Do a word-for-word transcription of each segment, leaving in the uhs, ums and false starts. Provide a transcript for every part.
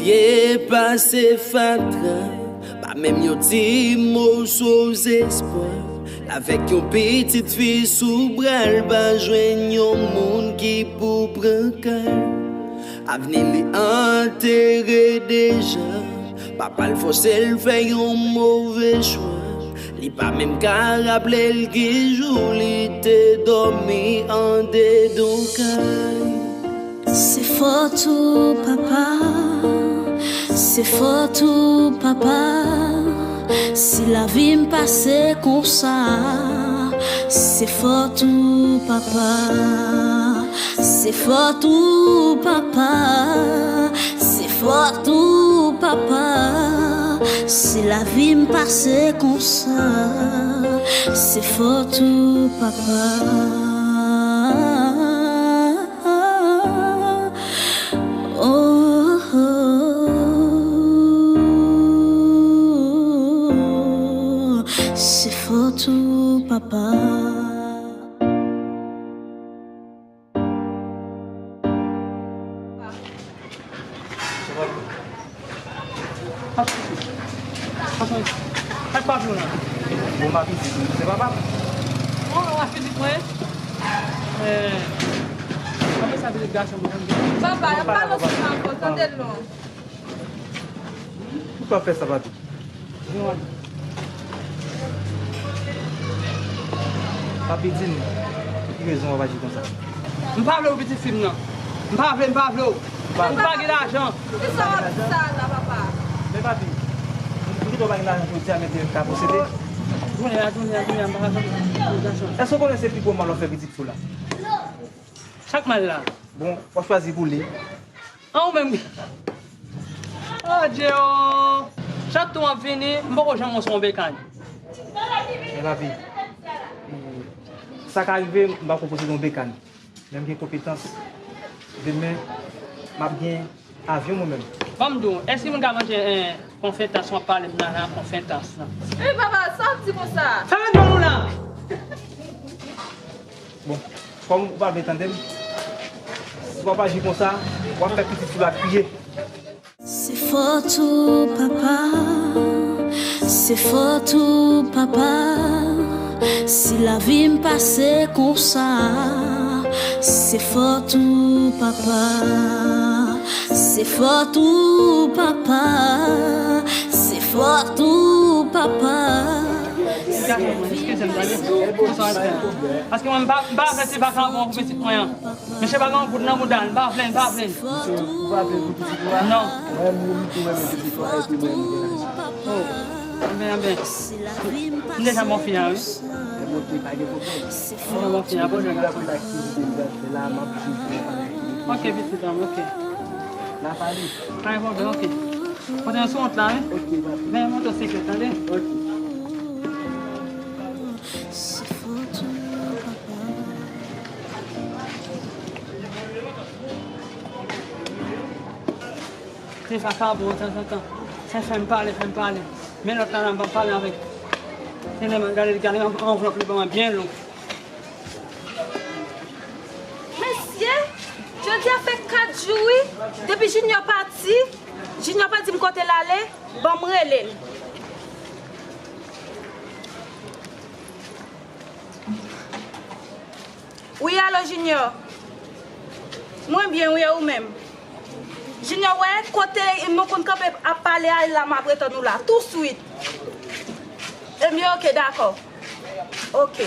Ye pase fatra, pa menm yon ti moso zespwa. Avèk yon pitit fi sou bra l, pa jwenn yon moun ki pou pran kay. Avni li antere deja. Papa l fòse l fè yon move chwa. Li pa menm ka raple l ki jou li te dòmi andedan kay. Se fòt ou, papa, se fòt ou, papa, si lavi m pase konsa. Se fòt ou, papa, se fòt ou, papa, se fòt ou, papa, si lavi m pase konsa. Se fòt ou, papa. Oh, oh, oh, se fòt ou, papa. Sa pa byen. Sa pa byen la. Bon, m ap isit, se papa m. Bon, w ap isit mwen. Eh, apre sa, pitit gason mwen. Papa, y ap pale ansanm ankò, tande l non. Poukisa w ap fè sa, papi? Papi, di m, pou ki rezon w ap aji konsa? M pa vle w pitit fi m nan. M pa vle, m pa vle w. Ou pa gen lajan. Poukisa w ap di sa la, papa? Men papi, m kite w pa gen lajan jodi a, men demen m ka posede. Jounen a, jounen a, jounen a, m pa ka fè gason. Èske w konnen se pi gwo mal w ap fè pitit fi w la? Chak mal la. Bon, w ap chwazi pou li. An ou menm. Oh, Dye o! Chak tou w ap vini, m poko janm wè w sou yon bekàn. Men papi, sa ka rive, m pa ko posede yon bekàn. Men m gen konpetans. Demen, m ap gen avyon mwen menm. Ban m di w, èske moun ka manje, eh, konfetans w ap pale m nan la, konfetans lan? Wi, papa, sa w ap di konsa? Fèmen dwèt ou la! Bon, kòm ou pa vle tande m, si w ap aji konsa, w ap fè pitit fi w la kriye. Se fòt ou, papa, se fòt ou, papa, si lavi m pase konsa. Se fòt ou, papa, se fòt ou, papa, se fòt ou, papa. Eskize m, tande. Paske mwen, m pa, m pa fè ti vakabon pou pitit mwen an. Mesye pa gen yon goud nan mouda l, m pa vle, m pa vle. Misye, ou pa vle pou pitit ou a? Non. Mwen menm, ou renmen pitit ou a, epi mwen, mwen gen lajan. Oh. Anben, anben. M deja bon fi a, wi. Enben, ok, pa gen pwoblèm. M deja bon fi a, bon. Mwen ap kontakte pitit ou a, la, m ap jwenn pou mwen pale ak li. Ok, pitit an, ok. La pale. Pa gen pwoblèm, ok. Pote yon sou wont la, wi. Ok, papi. Men motosiklèt, tande? Ok. Se sa, sa bon, tanzantan. Sa fè m pale, fè m pale. Men lòt la, la, m pa pale avèk. Se lè m gade, gade anvlòp li ban mwen byen lou. Mesye, jodi a fè kat jou, wi, depi Junior pati. Junior pa di m kote l ale, ban m rele l. Wi, alo, Junior. Mwen byen, wi, e ou menm? Junior, wè, kote nou konn kanpe ap pale a la, m ap retann ou la, touswit. Ebyen, ok, dakò. Ok.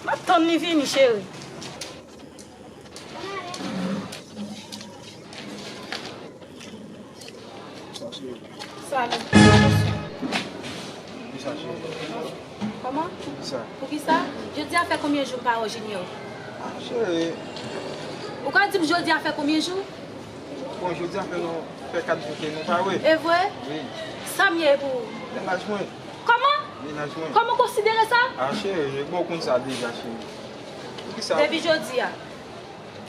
M ap tann li vini, cheri. Salut. Poukisa, cheri? Kòman? Poukisa? Poukisa? Jodi a fè konbyen jou m pa wè Junior? Ah, cheri. Ou ka di m jodi a fè konbyen jou? Bon, jodi a fè nou, fè kat jou ke nou pa wè. E vre? Wi. Sa m ye pou ou? Mennaj mwen. Kòman? Mennaj mwen. Kòman w konsidere sa? Ah, cheri, bon, ou konn sa deja, cheri. Poukisa? Depi jodi a.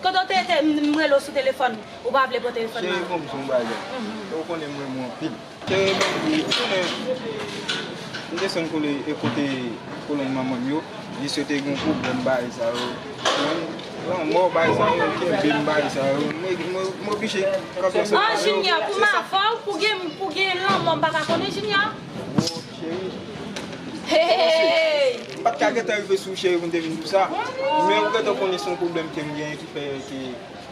Kote w te, te, m, m rele w sou telefòn, ou pa vle pran telefòn nan. Cheri, bon, m di w yon bagay. Mhm. Ou konnen m renmen w anpil. Cheri, bon, ou konnen M desann kole e kote kolonn manman m yo. Jis yo te gen pwoblèm bagay sa yo. Mwen, lanmò bagay sa yo, kenbe m bagay sa yo. Mwen, mwen, mwen oblije kanpe ansanm avè yo. Junior, pou m avè w, pou gen, pou gen lanmò, m pa ka konnen, Junior. Bon, cheri. Hey! M pa t ka gentan rive sou ou, cheri, pou m te vin di w sa. Men ou gentan konnen se yon pwoblèm ke m genyen ki fè ke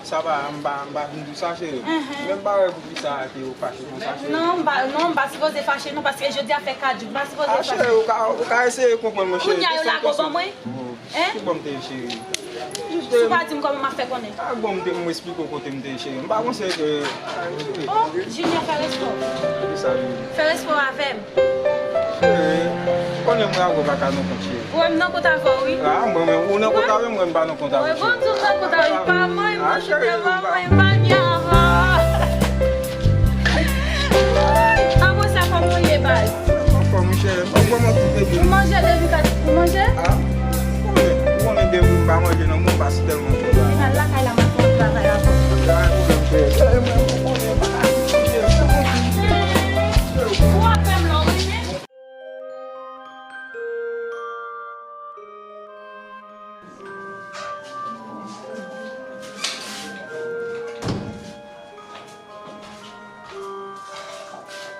sa pa, m pa, m pa vin di w sa, cheri. Men m pa wè poukisa ke ou fache konsa, cheri. Non, m pa, non, m pa sipoze fache, non, paske jodi a fè kat jou, m pa sipoze fache. Ah, cheri, ou ka, ou ka eseye konprann mwen, cheri. Kounye a yo lage w ban mwen? Hein? Ki bò m te ye, cheri? Si w pa di m, kòman m ap fè konnen? Ah, bon, m te, m esplike w kote m te ye, cheri. M pa panse ke, ah, cheri. Oh, Junior, fè respè w. Ki sa, Junior? Fè respè w avè m. Cheri, konnen mwen avè w pa ka nan kont, cheri. Ou wè m nan kont avè w, wi. Ah, mwen menm, ou nan kont avè m, mwen m pa nan kont avè w, cheri. Bon, tout nan kont avè m, pa mwen, mwen, cheri, pa mwen, pa ni avan. Apre sa, kòman w ye, baz? Anfòm, cheri. Ou manje depi kat, ou manje? Ah, ou konnen, ou konnen depi m pa manje nan mwen, m pa si tèlman fò la. Depi al lakay la, m ap fè yon travay avè w. Pa gen pwoblèm, cheri. Ou ap fè m lò, wi, men.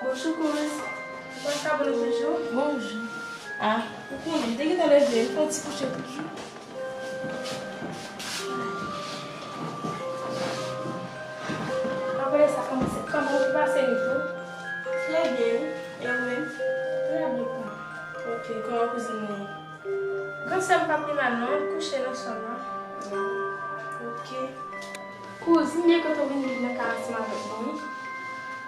Bonjou, kouz. Kòman sa, bonjou, bonjou? Bonjou. Ah, ou konnen, m te gentan leve, m fè yon ti kouche toujou. Apre sa, kòman se, kòman ou pase nèt ou? Trè byen, wi. E ou menm? Trè byen, wi. Ok, kòman kouzin mwen? Gran sè m pa pi mal non, l kouche nan chanm nan. Ok. Kouz, m byen kontan w vin viv nan kay ansanm avèk nou, wi.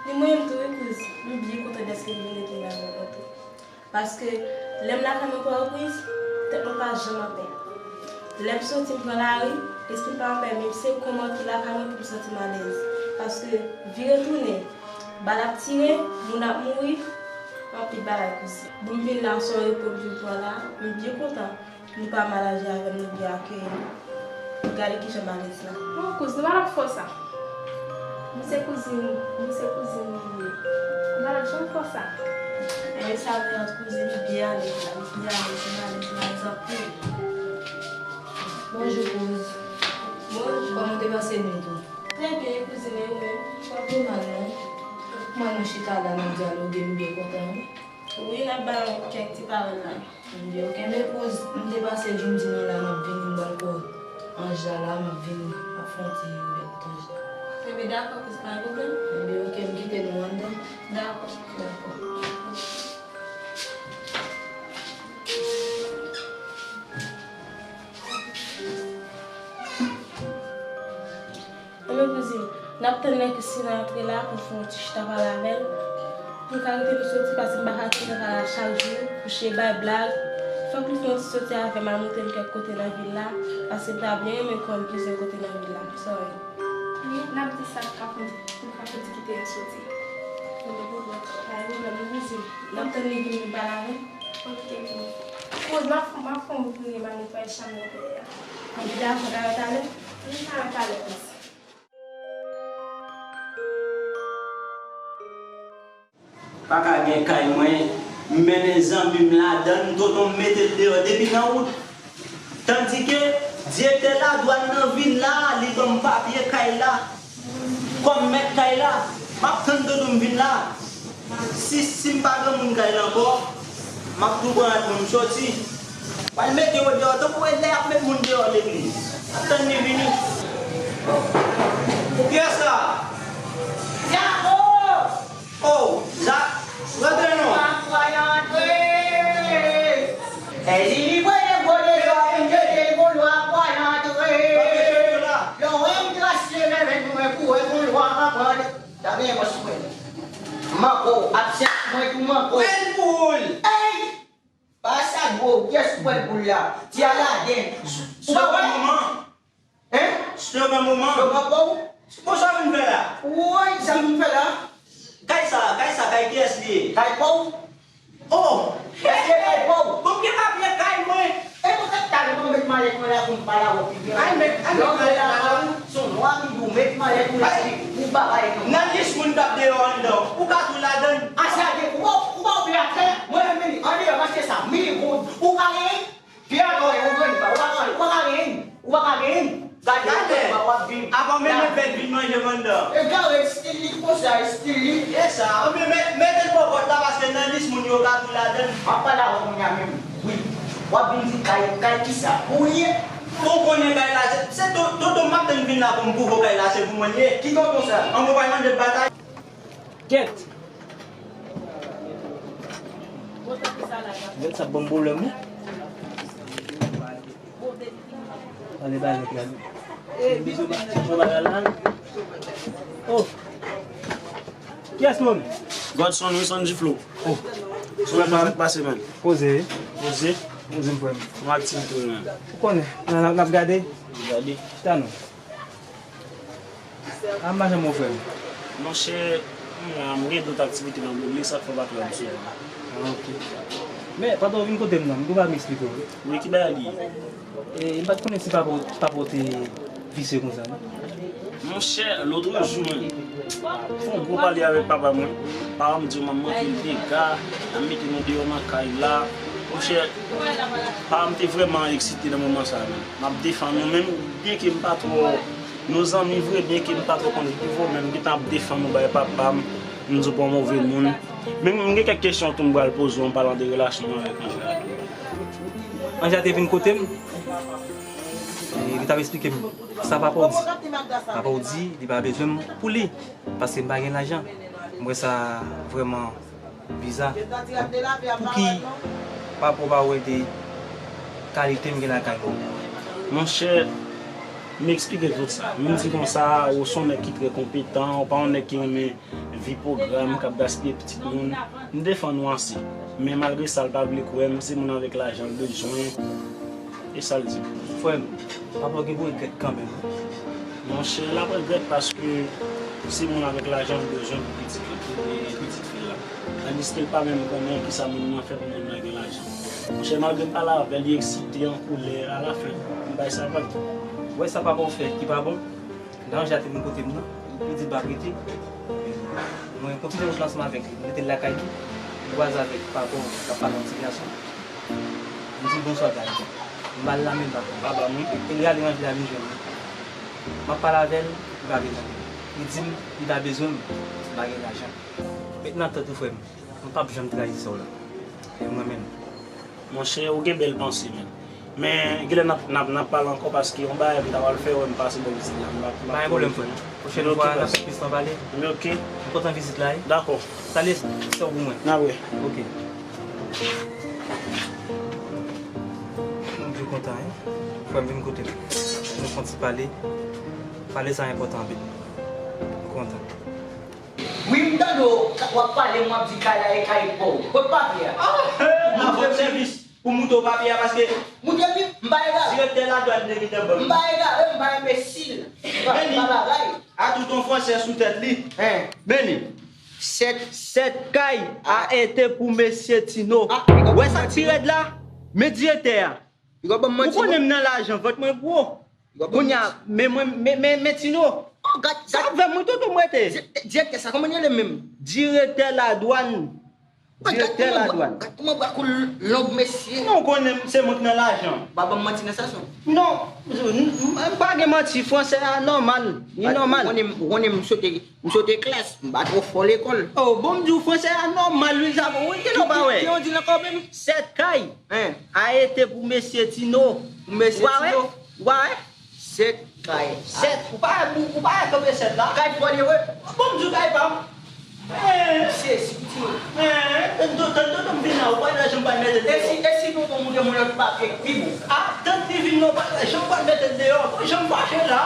Ni mwen menm tou, wi, kouz. M byen kontan dèske nou vin rete la avèk mwen tou. Paske lè m lakay mwen pran repriz, tèt mwen pa janm anpè. Lè m soti, m pran lari, lespri m pa anpè, men se kòman ki lakay mwen pou m santi m alèz. Paske vire tounen, bal ap tire, moun ap mouri, anpil bagay kouz. Bon, m vin la, se yon repo m vin pran la, m byen kontan. Nou pa mal aji avè m, nou byen akeyi nou. Gade kijan m alèz la. Non, kouz, nou pa t ap fè w sa. Nou se kouzin, nou se kouzin nou ye. Nou pa t ap janm fè w sa. E sa vre, ant kouzin, nou byen alèz la. Nou byen alèz, nou alèz, nou alèz anpil. Bonjou, kouz. Bonjou. Kòman w te pase nwit ou? Trè byen, kouzin, e ou menm? Pa pi mal, non. Mwen, nou chita la, n ap dyaloge, nou byen kontan, wi. Wi, n ap bay yon kèk ti pawòl la. Ebyen, ok, men kouz, m te pase di w m di nou la, m ap vini, m pral pran Anj la la, m ap vini, m ap fè yon ti revè kote Anj la. Ebyen, dakò, kouz, pa gen pwoblèm. Ebyen, ok, m kite nou anndan. Dakò. Dakò. Ebyen, kouzin, n ap tann lè Christina antre la pou n fè yon ti chita pale avè l. Pou l ka kite nou soti, paske m pa ka kite l la chak jou, kouche, bay blag. Fòk li fè yon ti soti avè m, al montre m kèk kote nan vil la, paske m ta byen renmen konn plizyè kote nan vil la. Sorry. Wi, n ap di sa pou l ka fè, pou l ka fè ti kite n soti. Pa gen pwoblèm, kouzin. N ap tann li vin, vin pale avè m. Ok, kouz. Kouz, m ap, m ap fè yon bout priye, m al netwaye chanm nan dèyè a. Ann, dakò, talè, talè. Wi, talè, talè, kouz. Pa ka gen kay mwen, m mennen zanmi m ladan l, tonton m mete l deyò depi nan wout. Tandike direktè ladwàn nan vin la, li ban m papye kay la. Kòm mèt kay la, m ap tann tonton m vin la. Si, si m pa gen moun kay la ankò, m ap tou pran rad mwen, m soti. Pral mete yo deyò, tankou e lè y ap met moun deyò legliz. Ap tann li vini. Kiyès la? Zako! Oh, Zak, rantre non. Pral antre. E si li voye gwo deyò, vin jete gwo lwa, pral antre. Lè w wè m trase leve nou, men pou wè gwo lwa, pral. Ta gen bòs mwen. Manko, absent mwen tou manko. Pran boul. Ey! Pa sa gwo, kiyès ki pran boul la? Ti Aladen. Ou pa wè? Slogan moman. Hein? Slogan moman. Slogan pa w? Bon, sa w vin fè la? Woy, sa m vin fè la? Kay sa, kay sa, kay kiyès li ye? Kay pa w? Oh! Èske kay pa w? Bon, m gen papye kay mwen. E poutèt talè mwen met malèt mwen la pou m pale avè w pi byen. Al met, al met malèt la. Lè w vin la, se yon nwa ki di w met malèt ou la, ou pa bay non. Nan lis moun k ap deyò anndan, ou ka tou ladan l. A sa de, ou pa, ou pa ouvè atè. Mwen menm vini. Sa gade. Apa w menm met bèl vin manje m anndan. E gade stil li konsa, stil li. E sa, anben mete l bò pòt la paske nan lis moun yo ka tou ladan l. M ap pale avè w kounye a menm. Wi. W ap vin di kay, kay kisa? Pou w ye? Ou konnen kay la, se, se to-, tonton m ap tann vin la pou m pwouve w kay la, se pou mwen l ye. Ki tonton sa? An mwen pral mande l batay. Kèt! Kèt sa ban m pwoblèm wi. Gade bagay la. Yon bagay la. Oh. Kiyès menm? Godson Wilson Duflo. Oh. Sou mwen pa pase menm. Poze. Poze. Poze m frè m. Yon aktivite wi menm. Ou konnen, n ap gade. Gade. Chita non. A mache mon frè m. Monchè, m la, m gen dòt aktivite nan boug li, sa k fè w pa t wè m souvan. Ah, ok. Men, pandan w vin kote m nan, m gen bagay m eksplike w wi. Wi, ki bagay li ye? E, m pa t konnen si papa w, papa w te visye konsa non. Monchè, lòt jou menm, fè yon gwo pale avèk papa mwen. Papa m di w m ap manke l dega, l ap mete nou deyò nan kay la. Monchè, papa m te vrèman eksite nan moman sa a menm. M ap defann nou, menm byenke m pa twò, nou zanmi vre, byenke m pa twò konn viv ou, men m gentan ap defann nou bay papa m, m di w pa yon move moun. Men m gen kèk kesyon tou m pral poze w an palan de relasyon mwen avèk Anja tou. Anja te vin kote m, e li t ap eksplike m sa papa w di. Papa w di, li pa bezwen m pou li, paske m pa gen lajan. M wè sa vrèman biza. Pouki papa w pa wè de kalite m gen lakay mwen? Monchè, m eksplike tout sa. M di konsa, ou se yon nèg ki trè konpetan, ou pa yon nèg ki renmen vi pwogram, k ap gaspiye pitit moun. M defann ou ase. Men malgre sa, l pa vle kwè m, se moun avèk lajan l bezwen. E sa l di m. Frè m, papa w gen pou regrèt kanmenm wi. Monchè, l ap regrèt paske se moun avèk lajan l bezwen pou pitit li, pou pitit fi l la. Tandiske l pa menm konnen kisa moun nan fè pou moun nan gen lajan. Monchè, malgre m pale avè l, li eksite, an koulè, alafen, m bay sa vag. Ou wè sa papa w fè ki pa bon? Lè Anja te vin kote m nan, li di l pa prete. Mwen kontinye wout la ansanm avèk li. M mete l lakay li. M kwaze avèk papa w k ap pale yon ti gason. M di l bonswa guy. M ba l lamen l pa pran. Pa ba m wi. E l rale ranje l al vin jwenn mwen. M ap pale avè l, li pa vle tande. Li di m li pa bezwen m, m pa gen lajan. Met nan tèt ou frè m, m p ap janm trayi sa w la. E m renmen l. Monchè, ou gen bèl panse menm. Men genlè n ap, n ap, n ap pale ankò paske yon bagay m ta pral fè, wè m pase bò vizit la. M pa, m pa... Pa gen pwoblèm frè m. Pwochèn fwa n ap fè plis tan pale. Men oke. M kontan vizit la wi. Dakò. Salye sè w pou mwen. N ap wè. Oke. M byen kontan wi. Frè m vin kote m. Nou fè yon ti pale. Pale sa enpòtan anpil. M kontan. Wi, m tande w, w ap pale, m ap di kay la e kay pa w. Kot papye a? Ah, hey, nan vòt sèvis pou m montre w papye a, paske... Montre m, m pa egare. Direktè ladwàn te vin nan bank. M pa egare, m pa enbesil. M pa bagay. A tout yon fransè sou tèt li. Hein. Men li. Sèt. Sèt kay a été pou mesye Tino. Ah, wè sa k pi rèd la? Men direktè a. Ou konnen m nan lajan, vant mwen gwo. Kounye a, men mwen, men, men, men Tino. Oh, gad sa. Sa k fè mwen tonton m rete. Di-, di-, direktè sa, kòman l rele menm? Direktè ladwàn. Direktè ladwàn. Gad kòman bra kou l long, mesye. Non, ou konnen m, se mwen k nan lajan. Pa ban m manti nan sa, son. Non, m, m, m pa gen manti, fransè a nòmal. Li nòmal. Ou konnen m, ou konnen m sote, m sote klas, m pa twò fò lekòl. Oh, bon, m di w fransè a nòmal, wi, sa bon. Wi, kilè w pa wè? Ki, ki, ki on di l ankò menm? Sèt kay. Hein. A été pou mesye Tino. Pou mesye Tino. Ou pa wè? Ou pa wè? Sèt kay. Sèt. Ou pa wè, ou, ou pa wè kanpe sèt la? Kay pa w li ye vre? Bon, m di w kay pa m. Hein? M sezi, piti. Hein? Tann, tann, tann, tann m vin la, ou pa wè jan m pral mete l deyò. E si, e si nou bon moun gen yon lòt papye ki pi bon? Ah, tann li vin non, ou pa wè jan m pral mete l deyò. Bon, jan m fache la.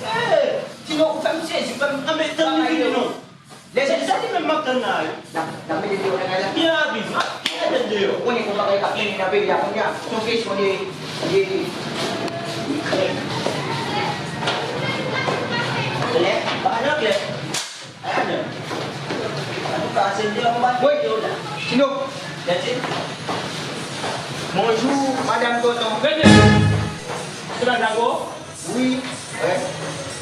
Hey! Tino, ou fè m sezi, ou fè m... Anben, tann li vini non. Se, se li menm m ap tann la wi. N ap, n ap mete l deyò nan kay la. Byen rapid, m ap mete l deyò. Ou konnen gon bagay k ap mennen nan peyi a kounye a. Se yon kesyon de, de, de. Klè, bagay lan klè. Adan. Antouka, se deyò m ap mete l la. Tino. Gade. Bonjou, madanm tonton. Rete. Se pa dakò? Wi, wè.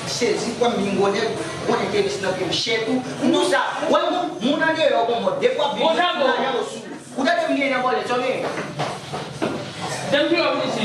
M sezi, kwè m vin gwo nèg, konnen tenis nan pye m chè tou. M di w sa, wè moun, moun andeyò gon mòd, depi w ap vin, moun lajan yo sou. Ou tande m genyen nan bòlèt, sa w genyen? Dèm deyò pou isi.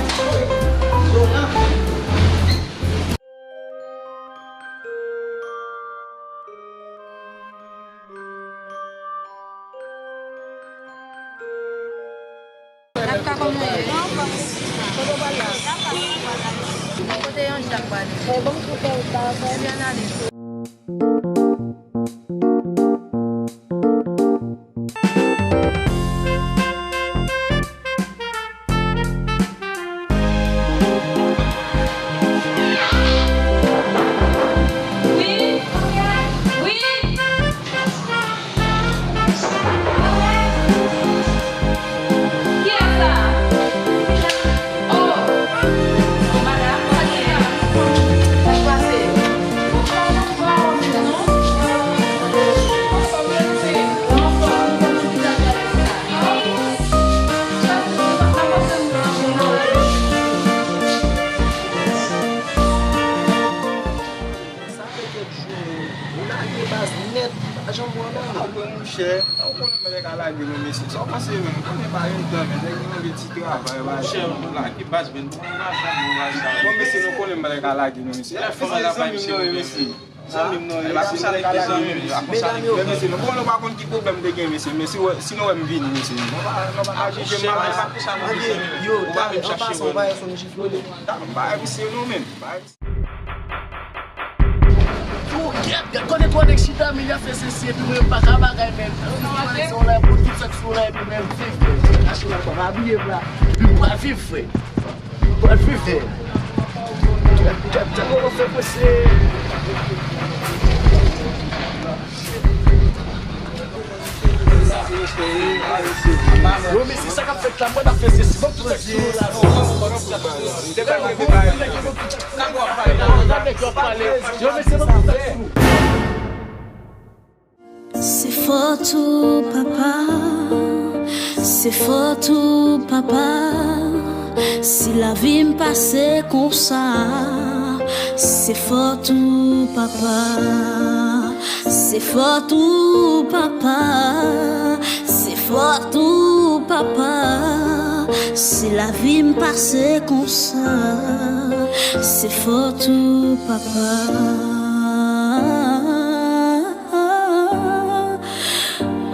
Nafka, kòman w ye? Kote w pral la? Kote Ange t ap pale? Ebyen, n ale. Sa fè kèk jou, nou lage baz nèt, nou pa janm wè anba nou. Apre, monchè, ou konnen m pa t ka lage non, mesye. Sa w panse menm? Ou konnen pa yon tan, men nèg yo anvi ti travay, ba. Monchè, nou lage baz, men nou pa janm wè sa. Bon, mesye, nou konnen m pa t ka lage non, mesye. Telefòn la pa zanmi m non, mesye. Zanmi m non, mesye. Medam yo. Men mesye, nou konnen nou pa konn ki pwoblèm te gen, mesye. Men si wè, si nou wè m vini, mesye, nou pa, nou pa ka jije m mal. Yo, talè, an pasan, ou pa wè son jifle. Talè, m pa wè misye non, menm. Yo, gèt, gèt, kote twò nèg chita, men y ap fè sesi, epi mwen, m pa ka bagay, men. Sa w la, pou tout sa k sou la, epi mwen, m viv, frè. Mache la, pa abiye m la. Epi m pral viv, frè. M pral viv, frè. Gèt, gèt, gèt, kote w fè prese. Yo, mesye, sa k ap fèt la, mwen ap fè sesi. Bon, tout sa k sou la. Se fòt ou, papa. Se fòt ou, papa. Si lavi m pase konsa, Se fòt ou papa, se fòt ou papa, se fòt ou papa. Si lavi m pase konsa, se fòt ou papa.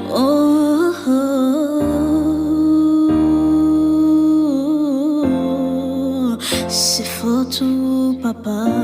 Oh, oh, oh. Se fòt ou papa.